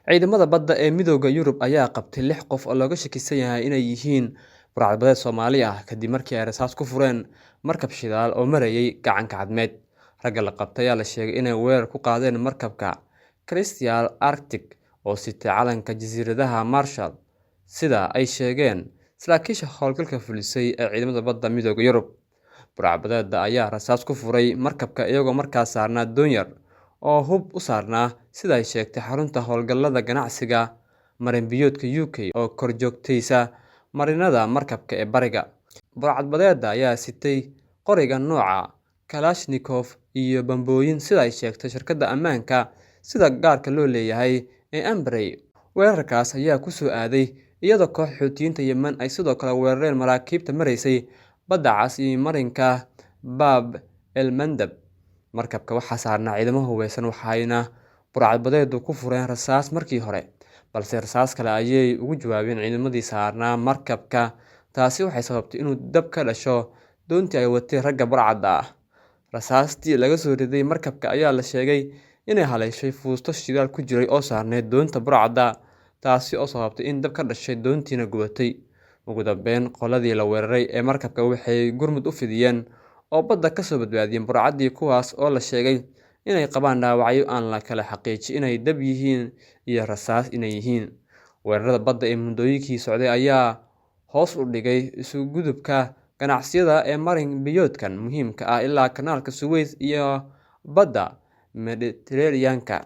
Ciidamada badda ee Midowga Yurub ayaa qabtay lix qof oo looga shakisan yahay inay yihiin burcadbadeed Soomaali ah, kadib markii ay rasaas ku fureen markab shidaal oo marayay Gacanka Cadmeed. Ragga la qabtay ayaa la sheegay inay weerar ku qaadeen markabka Crystal Arctic oo sitay calanka Jasiiradaha Marshall, sida ay sheegeen saraakiisha howlgalka fulisay ee ciidamada badda Midowga Yurub. Burcadbadeedda ayaa rasaas ku furay markabka iyagoo markaas saarnaa doon yar oo hub u saarnaa, sida ay sheegtay xarunta howlgallada ganacsiga marin-biyoodka UK oo korjoogteysa marinada markabka ee bariga. Burcadbadeedda ayaa sitay qoriga nooca Kalashnikov iyo bambooyin, sida ay sheegtay shirkadda ammaanka sida gaarka loo leeyahay ee Ambrey. Weerarkaas ayaa ku soo aaday iyadoo kooxda Xuutiyiinta Yemen ay sidoo kale weerareen maraakiibta mareysay Badda Cas iyo marinka Bab el-Mandeb. Markabka waxaa saarnaa ciidamo hubeysan, waxayna burcadbadeeddu ku fureen rasaas markii hore, balse rasaas kale ayay ugu jawaabeen ciidamadii saarnaa markabka. Taasi waxay sababtay inuu dab ka dhasho doontii ay wateen ragga burcadda ah. Rasaastii laga soo riday markabka ayaa la sheegay inay haleeshay fuusto shidaal ku jiray oo saarneyd doonta burcadda, taasi oo sababtay in dab ka dhashay doontiina gubatay. Ugu dambeyn, qoladii la weeraray ee markabka waxay gurmud u fidiyeen oo badda ka soo badbaadiyeen burcaddii, kuwaas oo la sheegay inay qabaan dhaawacyo aan la kala xaqiijin inay dab yihiin iyo rasaas inay yihiin. Weerarada badda ee muddooyinkii socday ayaa hoos u dhigay isu gudubka ganacsiyada ee marin biyoodkan muhiimka ah ilaa Kanaalka Suez iyo badda Mediterranean-ka.